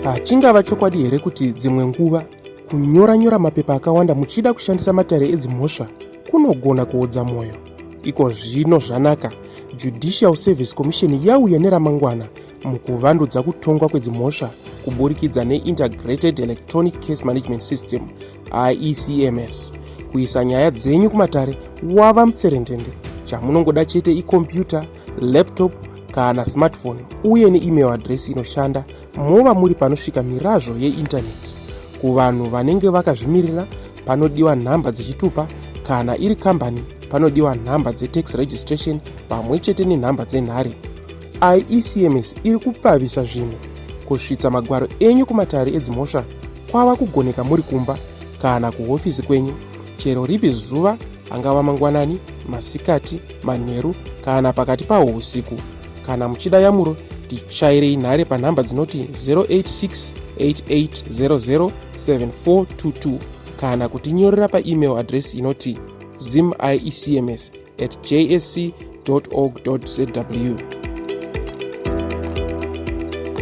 Chingava chokwadi here kuti dzimwe nguva kunyora-nyora mapepa akawanda muchida kushandisa matare edzimhosva kunogona kuodza mwoyo? Iko zvino zvanaka, Judicial Service Commission yauya neramangwana mukuvandudza kutongwa kwedzimhosva kuburikidza neIntegrated Electronic Case Management System, IECMS. Kuisa nyaya dzenyu kumatare wava mutserendende. Chamunongoda chete ikombiyuta, laptop kana smartphone uye neemail address inoshanda, mova muri panosvika mirazvo yeindaneti. Kuvanhu vanenge vakazvimirira panodiwa nhamba dzechitupa, kana iri kambani panodiwa nhamba dzetax registration pamwe chete nenhamba dzenhare. IECMS iri kupfavisa zvinhu. Kusvitsa magwaro enyu kumatare edzimhosva kwava kugoneka muri kumba kana kuhofisi kwenyu, chero ripi zuva, angava mangwanani, masikati, manheru kana pakati pahwo usiku. Kana muchida yamuro, tichairei nhare panhamba dzinoti 086 8800 7422 kana kutinyorera paemail address inoti zimiecms at jsc org zw.